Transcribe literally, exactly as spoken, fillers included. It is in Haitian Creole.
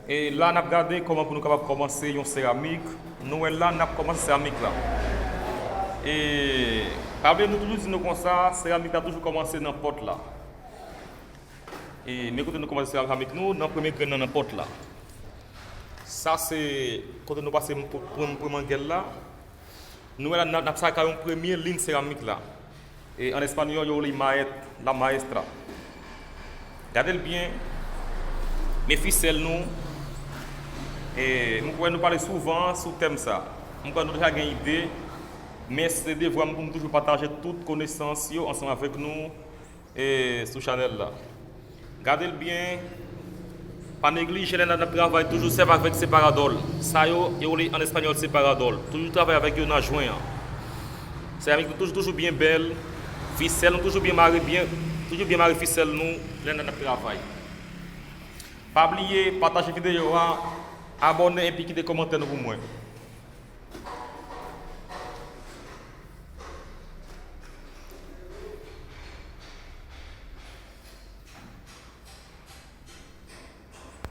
E la n ap gade kòman pou nou kapab kòmanse yon seramik. Nou wè la n ap kòmanse seramik la. E pa bliye nou toujou di nou konsa, seramik la toujou kòmanse nan pòt la. E men kote nou kòmanse seramik nou, nan premye grenn nan nan pòt la. Sa se kote nou pase pou pran mangèl la. Nou wè la n ap saka yon premye liy seramik la. E an espanyòl yo rele mayèt, la maestra. Gade l byen, men fisèl nou. E m kwè nou pale souvan sou tèm sa. M kwè nou deja gen ide, men se devwa m pou m toujou pataje tout konesans yo ansanm avèk nou e sou chanèl la. Gade l byen, pa neglije lè n ap travay, toujou sèvi avèk separadò. Sa yo, yo rele an espanyòl separadò. Toujou travay avèk yo nan jwen an. Seramik nou toujou, toujou byen bèl, fisèl nou toujou byen mare, byen, toujou byen mare fisèl nou lè n ap travay. Pa bliye pataje videyo a, abòne epi kite kòmantè nou pou mwen.